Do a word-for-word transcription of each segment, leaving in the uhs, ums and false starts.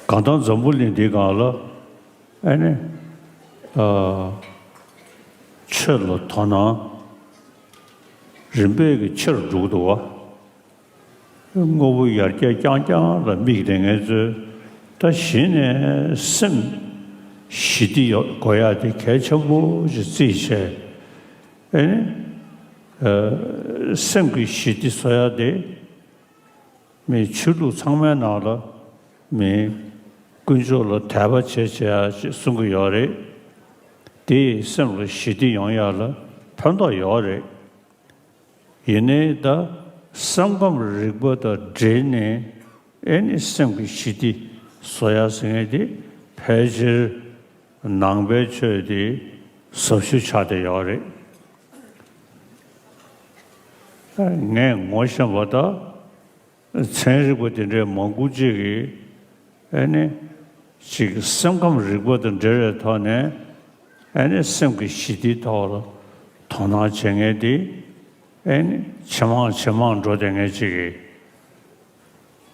གང་ལྟར་འཛམ་བུ་གླིང་འདི་སྒང་ལ་ཨ་ནི་ཨ་ཆོས་ལ་དོ་སྣང་རིམ་པས་ཀྱི་ཆེར་འགྲོ་གི་འདུག་བ། དངོས་པོ་ཡར་རྒྱས་རྐྱང་རྐྱང་ལ་དམིགས་བསྡད་མཁན་ཚོས་ད་གཞི་ནས་སེམས་ཞི་བདེ་ཡོད་དགོས་ཡ་དེ་གལ་ཆེན་པོ་ཞིག་བརྩིས་བྱས། ཨེ་ནི། ཨ། སེམས་ཀྱི་ཞི་བདེ་བཟོ་ཡ་དེ་མི་ཆོས་ལུགས་ཚང་མའི་ནང་ལ་མི་དཀོན་མཆོག་ལ་དད་པ་བྱེད་བྱེད་ཡ་ཞེས་གསུང་གི་ཡོད་རེད། དེས་སེམས་ལ་ཞི་བདེ་ཡོང་ཡ་ལ་ཕན་ཐོགས་ཡོད་རེད། ཡིན་ནའི་ད་སེམས་ཁམས་རིག་པ་དང་འབྲེལ་ནས་ཨེ་ནི་སེམས་ཀྱི་ཞི་བདེ་བཟོ་ཡ་ཟེར་མཁན་དེ་ཕལ་ཆེར་ནང་པའི་ཆོས་དེ་ཟབ་ཤོས་ཆགས་བསྡད་ཡོད་རེད། ངས་ངོ་ཤེས་པ་ད་ཚན་རིག་པ་དེ་འདྲའི་མང་པོ་ཅིག་གིས་ཨེ་ནི་ཅིག་སེམས་ཁམས་རིག་པ་དང་འབྲེལ་བའི་ཐོག་ནས་ཨེ་ནི་སེམས་ཀྱི་ཞི་བདེའི་ཐོག་ལ་དོ་སྣང་བྱེད་མཁན་དེ་ཨེ་ནི་ཇེ་མང་ཇེ་མང་འགྲོ་བསྡད་མཁན་ཅིག་གིས།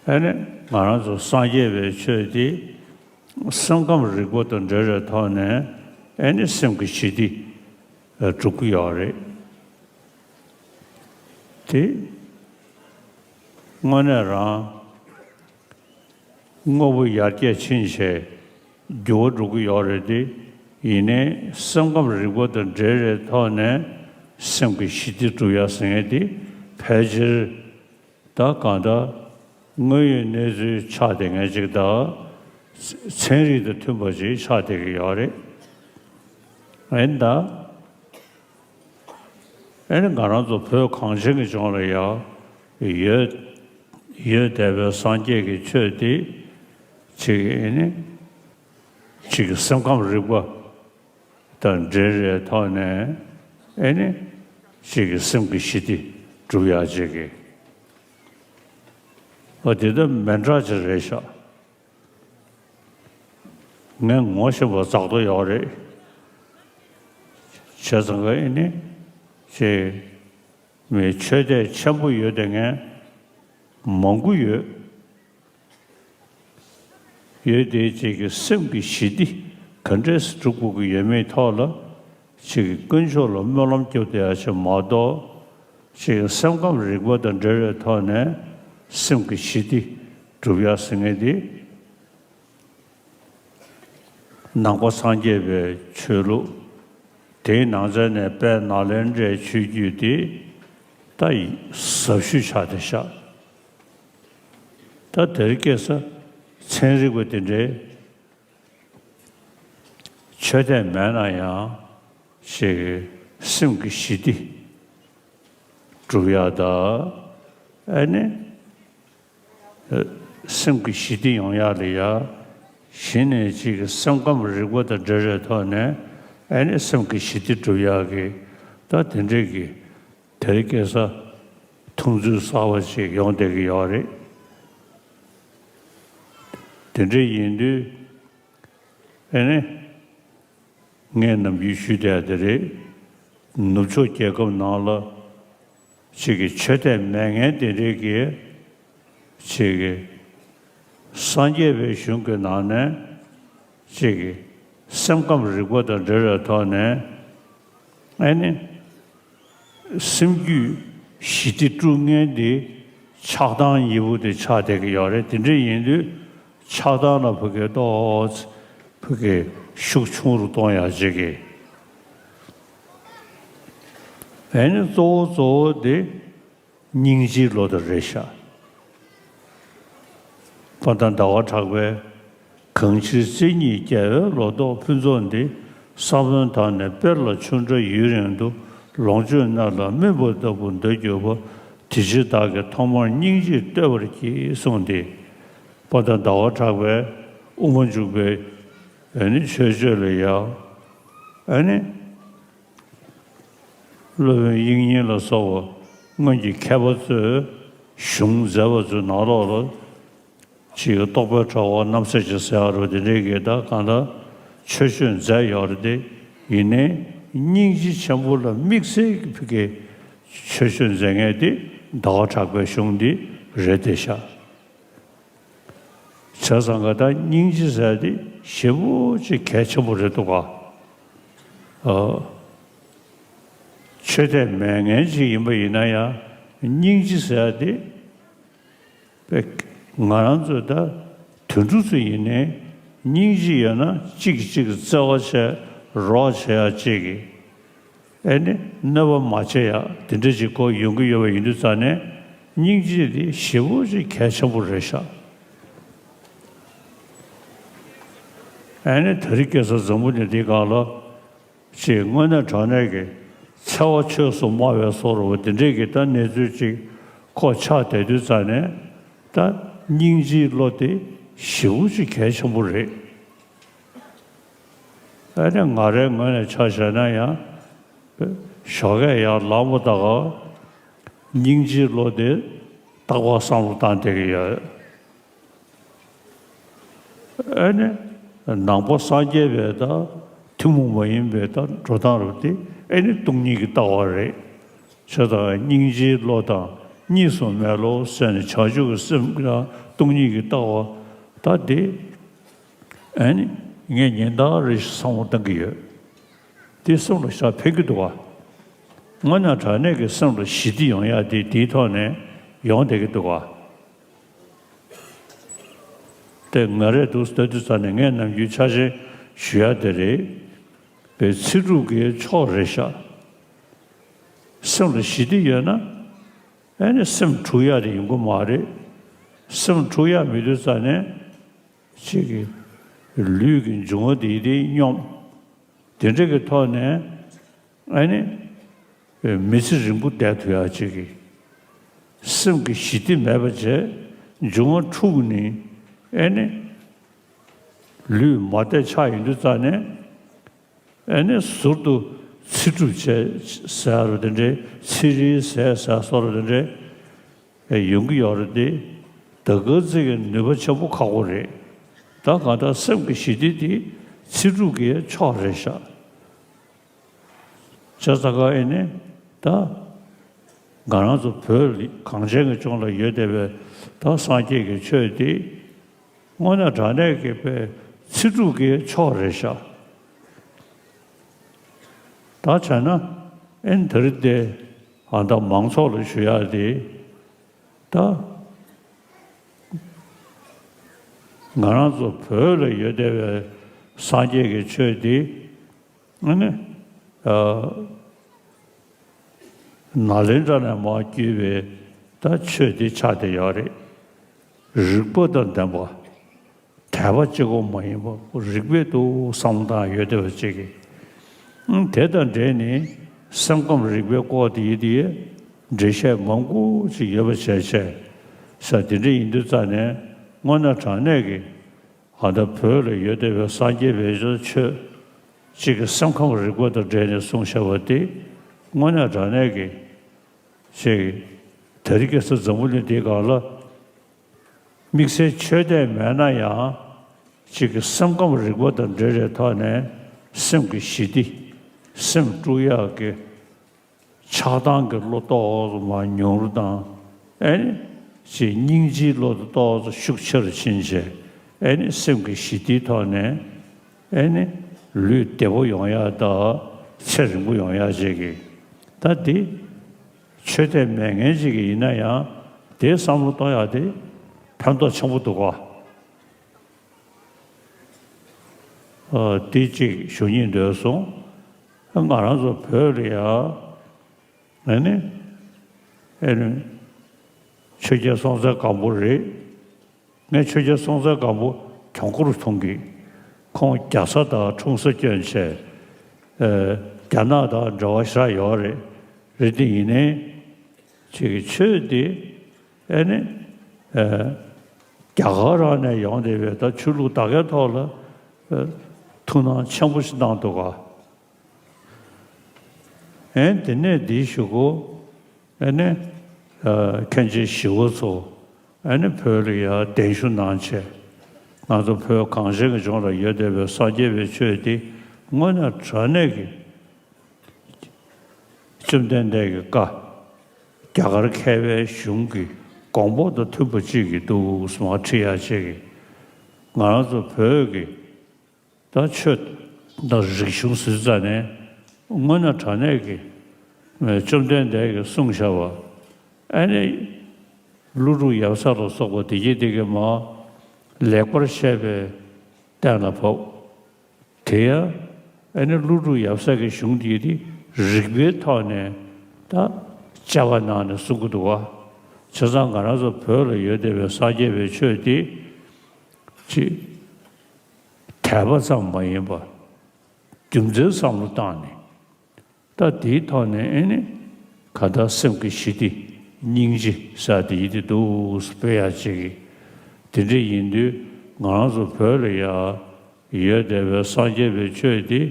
ཨེ་ནི་ང་རང་ཚོ་སངས་རྒྱས་པའི་ཆོས་དེ་སེམས་ཁམས་རིག་པ་དང་འབྲེལ་བའི་ཐོག་ནས་ཨེ་ནི་སེམས་ཀྱི་ཞི་བདེ་སྒྲུབ་ཀྱི་ཡོད་རེད། དེ་དངོས་གནས་རང་དངོས་པོ་ཡར་རྒྱས་ཕྱིན་བྱས་འགྱུར་བ་འགྲོ་གི་ཡོད་རེད་དེ། ཡིན་ནའི་སེམས་ཁམས་རིག་པ་དང་འབྲེལ་བའི་ཐོག་ནས་སེམས་ཀྱི་ཞི་བདེ་སྒྲུབ་ཡ་ཟེར་མཁན་དེ་ཕལ་ཆེར་ད་གང་ལྟར་དངོས་ཡོད་གནས་ཚུལ་ཆགས་བསྡད་མཁན་ཅིག་དང་། ཚན་རིག་དང་མཐུན་པ་ཅིག་ཆགས་བསྡད་ཀྱི་ཡོད་རེད། ཨེ་ནི་ད། ཨེ་ནི་ང་རང་ཚོ་བོད་གངས་ཅན་གྱི་ལྗོངས་ལ་ཡང་ཡོད་ཡོད་བསྡད་པའི་སངས་རྒྱས་ཀྱི་ཆོས་དེ་ཅིག་ཨེ་ནི་ཅིག་སེམས་ཁམས་རིག་པ་དང་འབྲེལ་བའི་ཐོག་ནས་ཨེ་ནི་ཅིག་སེམས་ཀྱི་ཞི་བདེ་སྒྲུབ་ཡག་ཅིག་གི་ཨོ་དེ་ལྟ་མི་འདྲ་ཅིག་རེད་ཤག་ངས་ངོ་ཤེས་པ་རྫོགས་མདོག་ཡོད་རེད། བྱས་ཙང་ག་ཨེ་ནི་ཅིག་མི་ཆོས་དད་ཆེན་པོ་ཡོད་བསྡད་མཁན་མང་པོ་ཡོད། ཡོད་དེ་ཅིག་གི་སེམས་ཀྱི་ཞི་བདེ་ག་འདྲས་སེ་སྒྲུབ་དགོས་ཀྱི་ཡོད་མེད་ཐོག་ལ་ཅིག་གི་དཀོན་མཆོག་ལ་སྨོན་ལམ་རྒྱོབ་བསྡད་ཡ་ཅིག་མ་གཏོགས། ཅིག་གི་སེམས་ཁམས་རིག་པ་དང་འབྲེལ་བའི་ཐོག་ནས་སེམས་ཀྱི་ཞི་བདེ་སྒྲུབ་ཡ་ཟེར་མཁན་དེ། ནང་པ་སངས་རྒྱས་པའི་ཆོས་ལུགས། དེའི་ནང་ཚན་ནས་དཔལ་ནཱ་ལེནྡྲའི་ཆོས་བརྒྱུད་དེ་ད་ཟབ་ཤོས་ཆགས་བསྡད་ཤག་ད་དེར་སྐྱེས་ས་ཚན་རིག་པ་དེ་འདྲའི་ཆོས་དད་མེད་ན་ཡང་ཞིག་སེམས་ཀྱི་ཞི་བདེ་སྒྲུབ་ཡག་དང་ཨ་ནི། སེམས་ཀྱི་ཞི་བདེ་ཡོང་ཡག་ལ་ཡ། གཞི་ནས་ཅིག་གི་སེམས་ཁམས་རིག་པ་དང་འབྲེལ་བའི་ཐོག་ནས་ཨ་ནི་སེམས་ཀྱི་ཞི་བདེ་སྒྲུབ་ཡག་གི་ད་དེ་འདྲས་ཀྱི་དེར་སྐྱེས་ས་མཐོང་ཚུལ་གསར་བ་ཞིག་ཡོང་བསྡད་ཀྱི་ཡོད་རེད། དེ་འདྲས་ཡིན་དུས། ཨེ་ནི། ངས་ནམ་རྒྱུན་ཞུས་བསྡད་དེ་རེད། ནུབ་ཕྱོགས་རྒྱལ་ཁབ་ནང་ལ་ཅིག་གི་ཆོས་དད་མེད་མཁན་དེ་འདྲས་ཀྱིས་ཅིག་གི་སངས་རྒྱས་པའི་གཞུང་གི་ནང་ནས་ཅིག་གི་སེམས་ཁམས་རིག་པ་དང་འབྲེལ་བའི་ཐོག་ནས་ཨེ་ནི། སེམས་རྒྱུད་ཞི་བདེ་དཀྲུག་མཁན་དེ་ཆགས་སྡང་ཉེ་པོ་དེ་ཆགས་བསྡད་ཀྱི་ཡོད་རེད། དེ་འདྲ་ཡིན་དུས་ཆགས་སྡང་ལ་ཕ་གི་ཏོག་ཙམ་ཕ་གི་ཤུགས་ཆུང་རུ་གཏོང་ཡག་ཅིག་གི། ཨེ་ནི་གཙོ་བོ་གཙོ་བོ་དེ་སྙིང་རྗེའི་བློ་དེ་རེད་ཤག་དཔལ་ལྡན་ཟླ་བ་གྲགས་པས། གང་ཕྱིར་བརྩེ་ཉིད་རྒྱལ་བའི་ལོ་ཏོག་ཕུན་ཚོགས་འདི། ས་བོན་དག་ནི་སྤེལ་ལ་ཆུ་འདྲ་ཡུན་རིང་དུ། ལོངས་སྤྱོད་སྣ་ལ་སྨིན་པ་ལྟ་བུར་འདོད་གྱུར་པ། དེ་ཕྱིར་བདག་གིས་ཐོག་མར་སྙིང་རྗེས་བསྟོད་པར་བགྱི། གསུངས་ཏེ། དཔལ་ལྡན་ཟླ་བ་གྲགས་པས་དབུ་མ་འཇུག་པའི་ཨ་ནི་མཆོད་བརྗོད་ལ་ཡང་ཨ་ནི། སློབ་དཔོན་དབྱིག་གཉེན་ལ་སོགས་པ་སྔོན་གྱི་མཁས་པ་ཚོས་གཞུང་མཛད་པ་ཚོའི་ནང་ལོགས་ལ་ཅིག་རྟོགས་པའི་གྲགས་པ་རྣམ་གསལ་ཅིག་ཟེར་ཡག་རེད་པ། དེ་འདྲའི་གི་ད་གང་ལྟར་མཆོད་བརྗོད་མཛད་ཡོད་རེད་དེ། ཡིན་ནའི་སྙིང་རྗེ་ཆེན་པོ་ལ་དམིགས་བསལ་གྱི་ཕ་གི་མཆོད་བརྗོད་མཛད་མཁན་དེ་ཟླ་བ་གྲགས་པའི་གཞུང་འདི་རེད་བསྡད་ཤག་བྱས་ཙང་ཀ་ད་སྙིང་རྗེ་ཟེར་དེ་ཞེ་པོ་ཅིག་གལ་ཆེན་པོ་རེད་འདུག་ག་ཨ། ཆོས་དད་མེད་མཁན་ཅིག་ཡིན་པ་ཡིན་ན་ཡང་སྙིང་རྗེ་ཟེར་དེ། པས། ང་རང་ཚོས་ད་དུད་འགྲོ་ཚོ་ཡིན་ནའི་སྙིང་རྗེ་ཡོད་ན་གཅིག་གིས་གཅིག་གི་བརྩེ་བ་བྱས་རོགས་བྱེད་ཡག་གཅིག་གིས་ཨེ་ནི་གནོད་པ་མ་བྱེད་ཡག་དེ་འདྲ་ཅིག་གོ་ཡོང་གི་ཡོད་པ་ཡིན་དུས་ཙང་ནས་སྙིང་རྗེ་དེ་ཞེ་པོ་ཅིག་གལ་ཆེན་པོ་རེད་ཤག་ཨེ་ནི་དེ་རིང་ཁ་སང་འཛམ་བུ་གླིང་འདིའི་སྒང་ལ། ཅེས་དངོས་གནས་དྲང་གནས་ཀྱི་འཚེ་བ་ཆོས་སུ་སྨྲ་བའི་བཟོ་འདྲ་བོ་འདི་འདྲས་ཀྱི་ད་གནས་ཚུལ་ཅིག་ཁོ་ཆགས་བསྡད་དུས་ཙང་ནས་ད་སྙིང་རྗེའི་བློ་དེ་ཞེ་པོ་ཅིག་གལ་ཆེན་པོ་རེད། ཨ་ནི་ང་རའི་ངོས་ནས་ཆ་བཞག་ན་ཡང་ཞོགས་ཀས་ཡར་ལངས་པ་ད་ག་སྙིང་རྗེའི་བློ་དེ་རྟག་པར་བསམ་བློ་བཏང་བསྡད་ཀྱི་ཡོད། ཨེ་ནི། ནང་པ་སངས་རྒྱས་པའི་ད་ཐུན་མོང་མ་ཡིན་པའི་ད་འགྲོ་སྟངས་རབ་དེ་ཨེ་ནི་སྟོང་ཉིད་ཀྱི་ལྟ་བ་རེད། བྱས་ཙང་སྙིང་རྗེའི་བློ་དང་གཉིས་སུ་མེད་བློ་ཟེར་ནས་བྱང་ཆུབ་ཀྱི་སེམས་དང་སྟོང་ཉིད་ཀྱི་ལྟ་བ་ད་དེ་ཨེ་ནི་ངས་ཉིན་ལྟར་རེ་བསམ་བློ་གཏང་གི་ཡོད། དེ་སེམས་ལ་ཞེ་དྲག་ཕན་གྱི་འདུག་ག་དངོས་གནས་དྲང་གནས་ཀྱི་སེམས་ལ་ཞི་བདེ་ཡོང་ཡ་དེ་དེའི་ཐོག་ནས་ཡོང་བསྡད་ཀྱི་འདུག་ག་དེ་ང་རས་འདུག་ལྟ་དུས་ཙམ་ནས་ངས་ནམ་རྒྱུན་ཆ་ཤས་ཞུ་ཡ་དེ་རེད། པའི་ཚེ་སྒྲུབ་ཀྱི་མཆོག་རེད་ཤག་སེམས་ལ་ཞི་བདེ་ཡོད་ན་ཨེ་ནི་སེམས་འཁྲུག་ཡ་དེ་ཡོང་གི་མ་རེད། སེམས་འཁྲུག་ཡ་མེད་དུས་ཙམ་ནས་ཅིག་གི་ལུས་ཀྱི་འབྱུང་བ་དེ་དེ་སྙོམས། དེ་འདྲ་གི་ཐོག་ནས་ཨ་ནི་མི་ཚེ་རིང་པོ་བསྡད་ཐུབ་ཡག་ཅིག་གི་སེམས་ཀྱི་ཞི་བདེ་མེད་པ་བྱས་འབྱུང་བ་འཁྲུགས་ནས་ཨ་ནི་ལུས་མ་བདེ་ཆགས་ཡོང་དུས་ཙམ་ནས་ཨ་ནི་ཟུར་དུ་ཚེ་སྒྲུབ་བྱས་ཟེར་རོ་དེ་འདྲའི་ཚེ་རིལ་ཟས་ཟ་སོགས་རོ་དེ་འདྲའི་ཡོང་གི་ཡོད་རེད་དེ། ད་ག་ཚོད་ཀྱི་ནུས་པ་ཆེན་པོ་ཁག་པོ་རེད། ད་གང་ལྟར་སེམས་ཀྱི་ཞི་བདེ་དེ་ཚེ་སྒྲུབ་ཀྱི་མཆོག་རེད་ཤག་བྱས་ཙང་ཀ་ཨེ་ནི་ད་ང་རང་ཚོ་བོད་གངས་ཅན་གྱི་ལྗོངས་ལ་ཡོད་བསྡད་པའི་ད་སངས་རྒྱས་ཀྱི་ཆོས་དེ་དངོས་གནས་དྲང་གནས་ཀྱི་པའི་ཚེ་སྒྲུབ་ཀྱི་མཆོག་རེད་ཤག་ད་བྱས་ན་ཨེ་ནི་དེ་རིང་དེ་ཨ་ད་མང་ཚོགས་ལ་ཞུ་ཡག་དེ། ད་ང་རང་ཚོ་བོད་ལ་ཡོད་བསྡད་པའི་སངས་རྒྱས་ཀྱི་ཆོས་འདི་ཨ་ནི་ཨ་ནཱ་ལེནྡྲ་ནས་མར་བརྒྱུད་པའི་ད་ཆོས་འདི་ཆགས་བསྡད་ཡོད་རེད། རིགས་པ་དང་ལྡན་པ། དད་པ་གཅིག་པོ་མ་ཡིན་པར་རིགས་པས་དུ་བསམ་བློ་བཏང་ཡོད་བསྡད་པ་ཅིག་གིས། ཨང་། དེ་དང་འབྲེལ་ནས་སེམས་ཁམས་རིག་པའི་སྐོར་དེ་ཡི་དེ་འགྲེལ་བཤད་མང་པོ་ཅིག་ཡོད་པ་བྱས་བྱས་ས་དེ་འདྲ་ཡིན་དུས་ཙང་ནས་དངོས་གནས་དྲང་གནས་ཀྱི་ཨ་ད་བོད་ལ་ཡོད་བསྡད་པའི་སངས་རྒྱས་པའི་ཆོས་ཅིག་གི་སེམས་ཁམས་རིག་པ་དང་འབྲེལ་ནས་གསུངས་བཞག་པ་དེ་དངོས་གནས་དྲང་གནས་ཀྱི་ཅིག་དེ་རིང་ཁ་སང་འཛམ་བུ་གླིང་འདིའི་སྒང་ལ། དམིགས་བསལ་ཆོས་དད་མེད་ན་ཡང་གཅིག་གི་སེམས་ཁམས་རིག་པ་དང་འབྲེལ་བའི་ཐོག་ནས་སེམས་ཀྱི་ཞི་བདེ། སེམས་དཀྲུག་ཡག་གི་ཆགས་སྡང་གི་བློ་ཏོག་ཙམ་མར་ཉུང་རུ་དང་། ཨེ་ནི་ཅིག་སྙིང་རྗེའི་བློ་ཏོག་ཙམ་ཤུགས་ཆེ་རུ་ཕྱིན་བྱས་ཨེ་ནི་སེམས་ཀྱི་ཞི་བདེའི་ཐོག་ནས་ཨེ་ནི་ལུས་བདེ་པོ་ཡོང་ཡག་དང་ཚེ་རིང་པོ་ཡོང་ཡག་ཅིག་གི་ད་འདི། ཆོས་དད་མེད་མཁན་ཅིག་ཡིན་ན་ཡང་དེའི་བསམ་བློ་གཏོང་ཡག་དེ་ཕན་ཐོགས་ཆེན་པོ་འདུག་ག་ཨ། དེ་གཅིག་ཞུ་སྙིང་འདོད་སོང་། ང་རང་ཚོ་བོད་ལ་ཡ་ཨ་ནི་ཨ་ནི་ཆོས་རྒྱལ་སྲོང་བཙན་སྒམ་པོ་རེད། ངས་ཆོས་རྒྱལ་སྲོང་བཙན་སྒམ་པོ་གྱོང་ཁོར་མཐོང་གི། ཁོང་རྒྱ་བཟའ་དང་འཁྲུངས་ས་སྐྱོན་བྱས། ཨ། རྒྱ་ནག་དང་འབྲེལ་བ་ཞེ་དྲག་ཡོད་རེད། རེད་དེ་ཡིན་ནའི་ཅིག་གི་ཆོས་འདི་ཨེ་ནི་ཨ་རྒྱ་གར་རང་ནས་ཡོང་བསྡད་པའི་ད་ཆོས་ལུགས་ད་གའི་ཐོག་ལ་ཨ་ཐུགས་སྣང་ཆེན་པོ་ཞིག་གནང་འདུག་ག་ཨེ་དེ་ནས་འདི་ཞུ་གོ་ཨེ་ནི་ཨ་མཁན་ཆེན་ཞི་བ་འཚོ་ཨེ་ནི་བོད་ལ་ཡར་གདན་ཞུ་གནང་བྱས། ང་ཚོ་བོད་གངས་ཅན་གྱི་ལྗོངས་ལ་ཡོད་བསྡད་པའི་སངས་རྒྱས་པའི་ཆོས་འདི་དངོས་གནས་དྲང་གནས་ཀྱི་བཅོམ་ལྡན་འདས་ཀྱི་བཀའ། རྒྱ་གར་མཁས་པའི་གཞུང་གི་དགོངས་པ་དང་མཐུན་པ་ཅིག་གི་འདུག་སེ་མར་ཁྲིད་ཡག་ཅིག་གི་ ང་རང་ཚོ་བོད་ཀྱི་ད་ཆོས་དང་རིག་གཞུང་ཟེར་ཙ་ནས་དངོས་གནས་དྲང་གནས་ཀྱི་བཅོམ་ལྡན་འདས་ཀྱིས་གསུངས་བཞག་པ་ཨ་ནི་ཀླུ་སྒྲུབ་ཡབ་སྲས་ལ་སོགས་པ་དེ་གྱད་དེ་གྱད་མར་ལེགས་པར་བཤད་པའི་གཏན་ལ་ཕབ། དེ་ཡང་ཨ་ནི་ཀླུ་སྒྲུབ་ཡབ་སྲས་ཀྱི་གཞུང་འདི་དེ་རིགས་པའི་ཐོག་ནས་ད་དཔྱད་པ་གནང་ནས་གསུང་གི་འདུག་བ། བྱས་ཙང་ང་རང་ཚོ་བོད་ལ་ཡོད་བསྡད་པའི་སངས་རྒྱས་པའི་ཆོས་འདི་ཅིག་དད་པ་ཙམ་མ་ཡིན་པར་རྒྱུ་མཚན་བསམ་བློ་བཏང་ནས། ད་དེའི་ཐོག་ནས་ཨེ་ནི་གང་ལྟར་སེམས་ཀྱི་ཞི་བདེ་སྙིང་རྗེ་ཟེར་དེ་ཡི་དེ་འདུག་སྤེལ་ཡག་ཅིག་གི། དེ་འདྲ་ཡིན་དུས་ང་རང་ཚོ་བོད་ལ་ཡ་ཡོད་བསྡད་པའི་སངས་རྒྱས་པའི་ཆོས་དེ་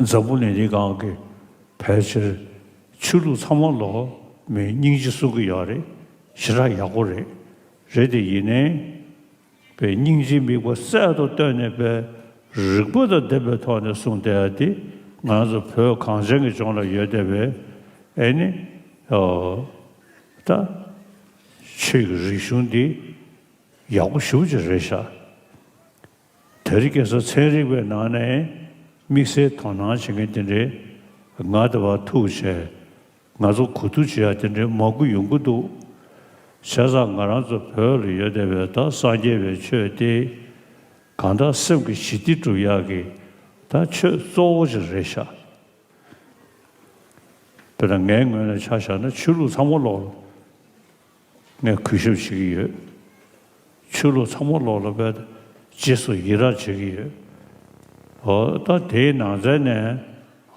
འཛམ་བུ་གླིང་འདི་སྒང་གི་ཕལ་ཆེར་ཆོས་ལུགས་ཚང་མ་ལོག་མི་སྙིང་རྗེ་གསུང་གི་ཡོད་རེད། ཞེ་དྲག་ཡག་པོ་རེད། རེད་དེ་ཡིན་ནའི། པའི་སྙིང་རྗེའི་དམིགས་པ་གསལ་དུ་བཏོན་ནས་པའི་རིགས་པ་དང་ལྡན་པའི་ཐོག་ནས་གསུངས་བསྡད་ཡ་དེ་ང་ཚོ་བོད་གངས་ཅན་གྱི་ལྗོངས་ལ་ཡོད་བསྡད་པའི་ཨེ་ནི་ཨོ་ད་ཆོས་ཀྱི་རིག་གཞུང་འདི་ཡག་པོ་ཞེ་པོ་ཅིག་རེད་ཤག་དེ་རིང་ཁ་སང་ཚན་རིག་པའི་ནང་ནས་དམིགས་བསལ་དོ་སྣང་བྱེད་མཁན་དེ་འདྲའི་ང་དང་བར་ཐུག་བྱས། ང་ཚོ་གོ་བསྡུར་བྱེད་ཡ་དེ་འདྲའི་མང་པོ་ཡོང་གི་འདུག་བྱས་ཙང་ང་རང་ཚོ་བོད་ལ་ཡོད་བསྡད་པའི་ད་སངས་རྒྱས་པའི་ཆོས་དེ་གང་ལྟར་སེམས་ཀྱི་ཞི་བདེ་སྒྲུབ་ཡག་གི་ད་ཆོས་གཙོ་བོ་ཅིག་རེད་ཤག་དཔེར་ན་ངའི་ངོས་ནས་ཆ་བཞག་ན་ཆོས་ལུགས་ཚང་མ་ལོག་ལ་ངས་གུས་ཞབས་བྱེད་ཀྱི་ཡོད། ཆོས་ལུགས་ཚང་མ་ལོག་ལ་བས་རྗེས་སུ་ཡི་རང་བྱེད་ཀྱི་ཡོད། འོ་ད་དེའི་ནང་ཚན་ནས་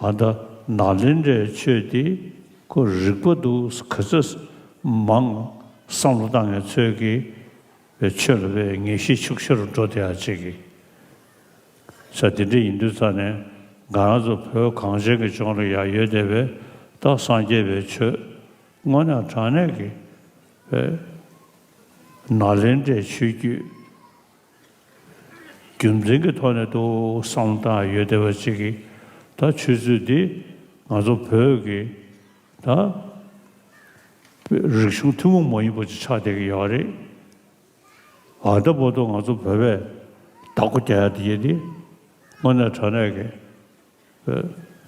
ཨ་ད་ནཱ་ལེནྡྲའི་ཆོས་དེ་ཁོ་རིག་པ་འདུག་ག་ཚོད་མང་བསམ་བློ་བཏང་ངེས་ཚོད་ཀྱིས་པའི་ཆོས་ལ་བས་ངེས་ཤེས་ཤུགས་ཆེ་རུ་འགྲོ་བསྡད་ཡ་ཅིག་གིས། ས་དེ་འདྲ་ཡིན་དུས་ཙང་ནས་ང་རང་ཚོ་བོད་གངས་ཅན་གྱི་ལྗོངས་ལ་ཡང་ཡོད་བསྡད་པའི་ད་སངས་རྒྱས་པའི་ཆོས་དངོས་གནས་དྲང་གནས་ཀྱི་པའི་ནཱ་ལེནྡྲའི་ཆོས་བརྒྱུད་རྒྱུ་མཚན་གྱི་ཐོག་ནས་ཏོག་བསམ་བློ་བཏང་ཡོད་བསྡད་པ་ཅིག་གིས་ད་ཆོས་ཚུལ་འདི་ང་ཚོ་བོད་ཀྱི་ད་རིག་གཞུང་ཐུན་མོང་མ་ཡིན་པ་ཅིག་ཆགས་བསྡད་ཀྱི་ཡོད་རེད། ཨ་ད་བར་དུ་ང་ཚོ་བོད་པས་བདག་པོ་རྒྱག་ཡ་དེ་ཡིན་ཏེ། དངོས་གནས་དྲང་གནས་ཀྱི་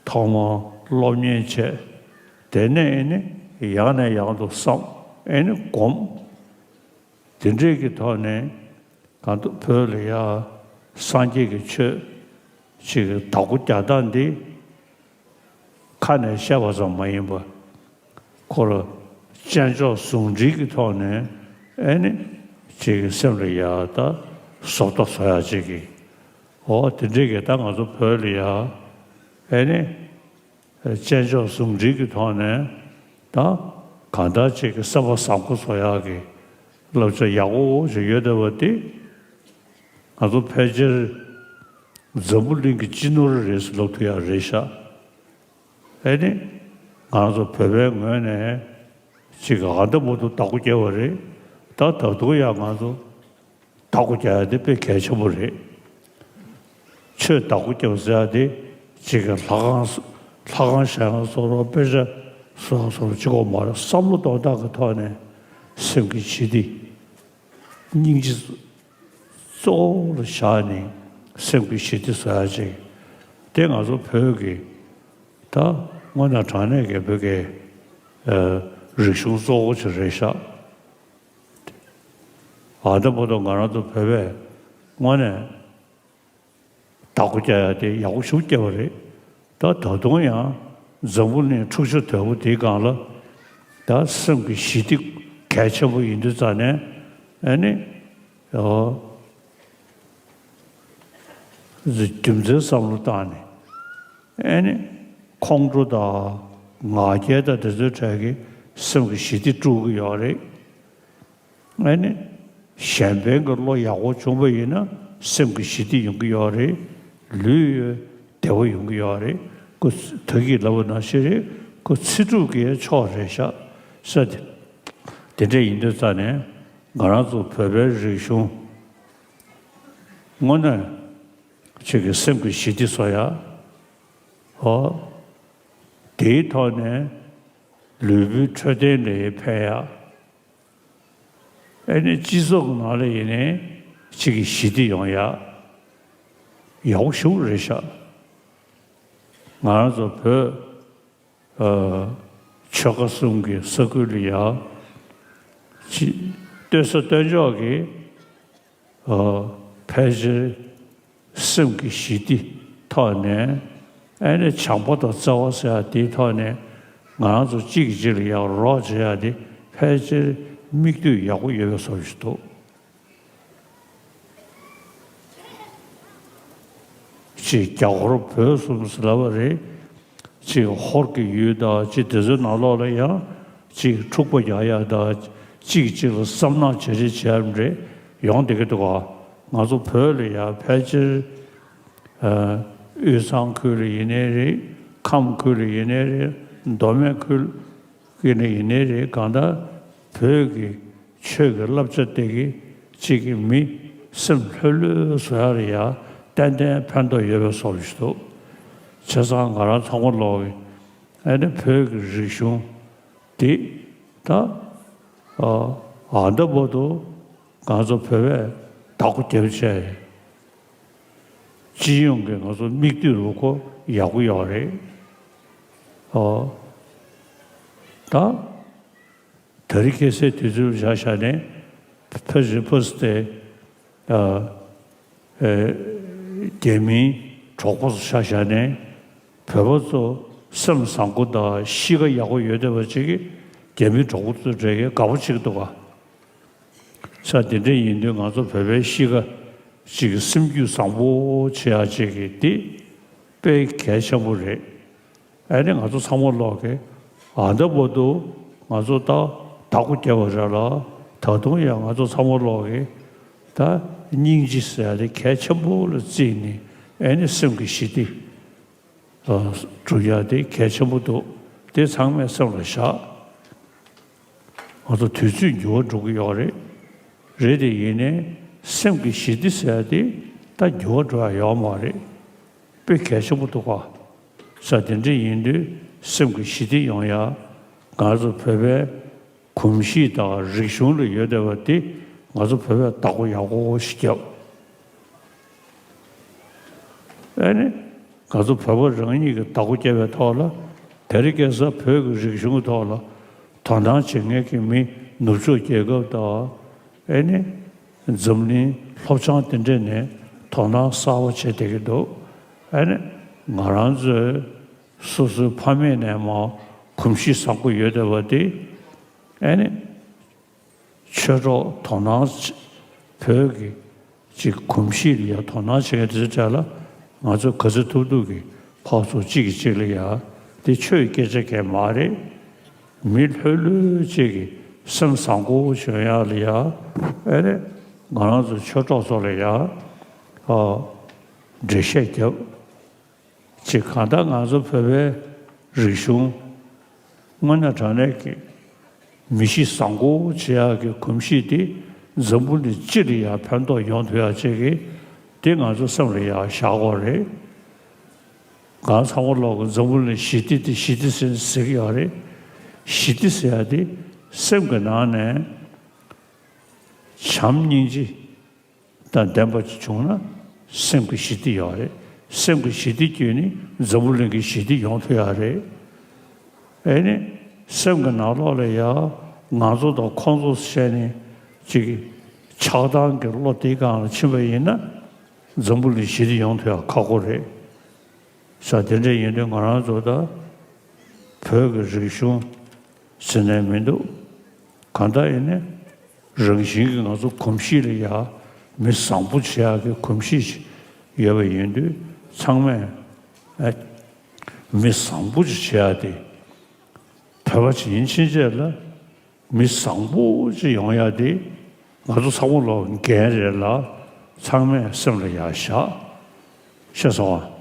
ཐོག་མར་སློབ་གཉེར་བྱས། དེ་ནས་ཨེ་ནི་ཡང་ནས་ཡང་དུ་བསམ། ཨེ་ནི་སྒོམ། དེ་འདྲས་ཀྱི་ཐོག་ནས་གང་ལྟར་བོད་ལ་ཡ་སངས་རྒྱས་ཀྱི་ཆོས་ཅིག་གི་བདག་པོ་རྒྱག་སྟངས་འདི་ཁ་ནས་བཤད་པ་ཙམ་མ་ཡིན་པར། ཁོ་རང་དཔྱད་འཇོག་ཟུང་འབྲེལ་གྱི་ཐོག་ནས་ཨེ་ནི་ཅིག་གི་སེམས་ལ་ཡ་ད་བཟོ་ལྟ་བཟོ་ཡ་ཅིག་གི། འོ་དེ་འདྲས་ཀྱི་ད་ང་ཚོ་བོད་ལ་ཡ་ཨེ་ནི་དཔྱད་འཇོག་ཟུང་འབྲེལ་གྱི་ཐོག་ནས་ད་གང་ལྟར་ཅིག་གི་བསམ་པ་བཟང་པོ་བཟོ་ཡག་གི་བསླབ་བྱ་ཡག་པོ་ཞིག་ཡོད་བསྡད་པ་དེ་ང་ཚོ་ཕལ་ཆེར་འཛམ་བུ་གླིང་གི་སྤྱི་ནོར་རེད་ཟེར་ལབ་ཐུབ་ཡག་རེད་ཤག་ཨེ་ནི་ང་ཚོ་བོད་པའི་ངོས་ནས་ཅིག་གི་ཨ་ད་མ་གཏོགས་བདག་པོ་རྒྱབ་པ་རེད། ད་ད་དུང་ཡང་ང་ཚོ་བདག་པོ་རྒྱག་ཡ་དེ་དཔེ་གལ་ཆེན་པོ་རེད། ཆོས་བདག་པོ་རྒྱབ་ཟེར་ཡ་དེ་ཅིག་གི་ལྷ་ཁང་སོ་ལྷ་ཁང་བཞེངས་ཡ་བཟོ་འདྲ། དཔེ་ཆ་བཟོ་ཡ་བཟོ་འདྲ་ཅིག་པོ་མ་རེད། བསམ་བློ་གཏོང་སྟངས་ཀྱི་ཐོག་ནས་སེམས་ཀྱི་ཞི་བདེ། སྙིང་རྗེ་གཙོ་བོ་ལ་བཞག་ནས་སེམས་ཀྱི་ཞི་བདེ་བཟོ་ཡ་ཅིག་དེ་ང་ཚོ་བོད་ཀྱི་ད་དངོས་གནས་དྲང་གནས་ཀྱི་བོད་ཀྱི་ཨ་རིག་གཞུང་གཙོ་བོ་ཅིག་རེད་ཤག་ཨ་ད་བར་དུ་ང་རང་ཚོ་བོད་པས་དངོས་གནས་བདག་པོ་རྒྱག་ཡ་དེ་ཡག་པོ་ཞིག་བརྒྱབ་པ་རེད། ད་ད་དུང་ཡང་འཛམ་བུ་གླིང་འཁྲུག་ཆ་དོད་པོ་དེའི་སྒང་ལ་ད་སེམས་ཀྱི་ཞི་བདེ་གལ་ཆེན་པོ་ཡིན་དུས་ཙང་ནས་ཨ་ནི་ཨོ་རྒྱུ་མཚན་བསམ་བློ་བཏང་ནས་ཨ་ནི་ཁོང་ཁྲོ་དང་ང་རྒྱལ་དང་དེ་ཚོའི་གྲས་ཀྱི་སེམས་ཀྱི་ཞི་བདེ་དཀྲུག་གི་ཡོད་རེད། ཨ་ནི། གཞན་ཕན་གྱི་བློ་ཡག་པོ་བྱུང་བ་ཡིན་ན་སེམས་ཀྱི་ཞི་བདེ་ཡོང་གི་ཡོད་རེད། ལུས་བདེ་བ་ཡོང་གི་ཡོད་རེད། ཁོ་ད་གིན་ལབ་པ་ནང་བཞིན་རེད། ཁོ་ཚེ་སྒྲུབ་ཀྱི་མཆོག་རེད་ཤག་ཟེར་ཏེ། དེ་འདྲ་ཡིན་དུས་ཙང་ནས་ང་རང་ཚོ་བོད་པའི་རིག་གཞུང་དངོས་གནས་ཅིག་གི་སེམས་ཀྱི་ཞི་བདེ་བཟོ་ཡག་འོ། དེའི་ཐོག་ནས་ལུས་པོའི་འཕྲོད་བསྟེན་ལ་ཕན་ཡག་ཨེ་ནི་སྤྱི་ཚོགས་ནང་ལ་ཡིན་ནའི་གཅིག་གི་ཞི་བདེ་ཡོང་ཡ་ཡག་པོ་ཞེ་པོ་རེད་ཤག་ང་རང་ཚོ་བོད་ཨ་ཆོལ་ཁ་གསུམ་གྱི་ས་ཁུལ་ལ་ཡ་ཅི་སྟོན་ས་སྟོན་ཕྱོགས་ཀྱི་ཨ་ཕལ་ཆེར་སེམས་ཀྱི་ཞི་བདེ་ཐོག་ནས་ཨེ་ནི་བྱམས་པ་དང་བརྩེ་བ་ཟེར་ཡ་དེའི་ཐོག་ནས་ང་རང་ཚོ་གཅིག་གིས་གཅིག་ལ་ཡ་རོགས་བྱེད་ཡ་དེ་ཕལ་ཆེར་མིག་ལྟོས་ཡག་པོ་ཡོད་པའི་བཟོ་ཞིག་འདུག་ཅིག་རྒྱ་ཧོར་བོད་གསུམ་ཟེར་ལབ་པ་རེད། ཅིག་ཧོར་གྱི་ཡུལ་དང་ཅིག་དེ་ཚོའི་ནང་ལོགས་ལ་ཡང་ཅིག་འཁྲུག་པ་རྒྱག་ཡ་དང་གཅིག་གཅིག་ལ་བསམ་ནག་བྱེད་རེས་བྱེད་ཡ་རེད་ཡོང་བསྡད་ཀྱི་འདུག་ག་ང་ཚོ་བོད་ལ་ཡང་ཕལ་ཆེར་ཨ་དབུས་གཙང་ཁུལ་ལ་ཡིན་ནའི་རེད། ཁམས་ཁུལ་ལ་ཡིན་ནའི་རེད། མདོ་སྨད་ཁུལ། ཀྱི་ནི་ཡིན་ནའི་རེད། གང་ལྟར་བོད་ཀྱི་ཆོས་ཀྱི་བསླབ་བྱ་དེ་གི་གཅིག་གི་མི་སེམས་ལྷོད་ལྷོད་བཟོ་ཡ་ལ་ཡ་ཏན་ཏན་ཕན་ཐོགས་ཡོད་པའི་བཟོ་འདྲ་ཞིག་འདུག་བྱས་ཙང་ང་རང་ཚང་མ་ལོག་གི་ཨ་ནི་བོད་ཀྱི་རིག་གཞུང་འདི་ད་ཨ་ད་བར་དུ་ང་ཚོ་བོད་པས་བདག་པོ་རྒྱབ་བྱས། སྤྱི་ཡོངས་ཀྱི་ང་ཚོ་མིག་ལྟོས་རུ་ཁོ་ཡག་པོ་ཡོད་རེད། ཨོ། ད། དེ་རིང་ཁ་སང་དུས་ཚོད་བཞག་བཞག་ནས་ཕ་གི་ཕ་སི་ཏེ། ཨ། ཨེ། རྒྱ་མིའི་གྲོགས་པོ་ཚོ་བཞག་བཞག་ནས་བོད་པ་ཚོ་སེམས་བཟང་པོ་དང་གཤིས་ཀ་ཡག་པོ་ཡོད་བསྡད་པ་ཅིག་གིས་རྒྱ་མིའི་གྲོགས་པོ་ཚོ་འདྲ་གི་དགའ་པོ་བྱེད་ཀྱི་འདུག་ག་ས་དེ་འདྲ་ཡིན་དུས་ང་ཚོ་བོད་པའི་གཤིས་ཀ་ཅིག་གི་སེམས་རྒྱུད་བཟང་པོ་བྱེད་ཡ་ཅིག་གི་འདི་དཔེ་གལ་ཆེན་པོ་རེད། ཨ་ནི་ང་ཚོ་ཚང་མ་ལོག་གི་ཨ་ད་བར་དུ་ང་ཚོ་ད་བདག་པོ་རྒྱབ་པ་རེད་ལ། ད་དུང་ཡང་ང་ཚོ་ཚང་མ་ལོག་གི་ད་སྙིང་རྗེ་ཟེར་ཡ་དེ་གལ་ཆེན་པོ་ལ་བརྩིས་ནས་ཨ་ནི་སེམས་ཀྱི་ཞི་བདེ་སྒྲུབ་ཡ་དེ་གལ་ཆེན་པོ་འདུག་དེ་ཚང་མས་སེམས་ལ་བཞག་ང་ཚོ་དུས་ཚོད་འགྱུར་བ་འགྲོ་གི་ཡོད་རེད། རེད་དེ་ཡིན་ནའི་སེམས་ཀྱི་ཞི་བདེ་ཟེར་ཡ་དེ་ད་འགྱུར་བ་འགྲོ་ཡ་ཡོད་མ་རེད། དཔེ་གལ་ཆེན་པོ་འདུག་ག་ས་དེ་འདྲ་ཡིན་དུས་སེམས་ཀྱི་ཞི་བདེ་ཡོང་ཡ་ང་ཚོ་བོད་པའི་གོམས་གཤིས་དང་རིག་གཞུང་ལ་ཡོད་བསྡད་པ་དེ་ང་ཚོ་བོད་པས་བདག་པོ་ཡག་པོ་ཞིག་རྒྱབ། ཨ་ནི། ང་ཚོ་བོད་པ་རང་ཉིད་ཀྱིས་བདག་པོ་རྒྱབ་པའི་ཐོག་ལ་དེ་རིང་ཁ་སང་བོད་ཀྱི་རིག་གཞུང་གི་ཐོག་ལ་དོ་སྣང་བྱེད་མཁན་གྱི་མི་ནུབ་ཕྱོགས་རྒྱལ་ཁབ་དང་ཨ་ནི་འཛམ་གླིང་ལྷོ་བྱང་དེ་འདྲ་ནས་དོ་སྣང་གསར་པ་བྱེད་བསྡད་ཀྱི་འདུག་ཨ་ནི་ང་རང་ཚོའི་སོ་སོའི་ཕ་མེས་ནས་མར་གོམས་གཤིས་བཟང་པོ་ཡོད་བསྡད་པ་དེ་ཨ་ནི། ཆོས་གྲོགས་དོ་སྣང་བྱེད། བོད་ཀྱི་ཅིག་གོམས་གཤིས་ལ་ཡ་དོ་སྣང་བྱེད་མཁན་དེ་ཚོའི་གྲས་ལ་ང་ཚོས་ག་ཚོད་ཐུབ་ཐུབ་ཀྱིས་ཕར་ཚུར་གཅིག་གིས་གཅིག་ལ་ཡ་དེ་ཆོས་ཀྱི་སྐད་ཆ་གང་ཡང་མ་རེད། མི་ལྷོད་ལྷོད་ཅིག་གིས་སེམས་བཟང་པོ་བྱུང་ཡ་ལ་ཡ་ཨེ་རེད། ང་རང་ཚོ་ཆོས་གྲོགས་ཚོ་ལ་ཡ་ཨ་འགྲེལ་བཤད་རྒྱབ། ཅེས། གང་ལྟར་ང་ཚོ་བོད་པའི་རིག་གཞུང་དངོས་གནས་དྲང་གནས་ཀྱི་མི་གཤིས་བཟང་པོ་བྱེད་ཡག་གི་གོམས་གཤིས་དེ་འཛམ་བུ་གླིང་སྤྱི་ལ་ཡང་ཕན་ཐོགས་ཡོང་ཐུབ་ཡག་ཅིག་གི་དེ་ང་ཚོ་སེམས་ལ་ཡང་བཞག་དགོས་རེད། གང་ཚང་མ་ལོག་གི་འཛམ་བུ་གླིང་ཞི་བདེ་དེ་ཞི་བདེ་ཟེར་ཟེར་གི་ཡོད་རེད། ཞི་བདེ་ཟེར་ཡག་དེ་སེམས་ཀྱི་ནང་ནས་བྱམས་སྙིང་རྗེ། དང་ལྡན་པ་ཅིག་བྱུང་ན་སེམས་ཀྱི་ཞི་བདེ་ཡོད་རེད། སེམས་ཀྱི་ཞི་བདེ་བརྒྱུད་ནས་འཛམ་བུ་གླིང་གི་ཞི་བདེ་ཡོང་ཐུབ་ཡག་རེད། ཨེ་ནི། སེམས་ཀྱི་ནང་ལོགས་ལ་ཡ་ང་ཚོ་དང་ཁོང་ཚོ་བཤད་ནས་ཅིག་ཆགས་སྡང་གི་བློ་དེའི་སྒང་ལ་ཕྱིན་པ་ཡིན་ན་འཛམ་བུ་གླིང་ཞི་བདེ་ཡོང་ཐུབ་ཡག་ཁག་པོ་རེད། ས་དེ་འདྲ་ཡིན་དུས་ང་རང་ཚོ་ད་བོད་ཀྱི་རིག་གཞུང་ཟེར་ནས་མི་འདུག་གང་ལྟར་ཡིན་ནའི་རང་བཞིན་གྱིས་ང་ཚོ་གོམས་གཤིས་ལ་ཡ་མི་བཟང་པོ་བྱེད་ཡག་གི་གོམས་གཤིས་ཤིག་ཡོད་པ་ཡིན་དུས་ཚང་མས་ཨ་མི་བཟང་པོ་ཅིག་བྱེད་ཡག་དེ་བོད་པ་ཅིག་ཡིན་ཕྱིན་ཆད་ལ་མི་བཟང་པོ་ཅིག་ཡོང་ཡག་དེ་ང་ཚོ་ཚང་མ་ལོག་འགན་རེད་ལ་ཚང་མས་སེམས་ལ་ཡ་བཞག་ཤེས་སོང་ཨ།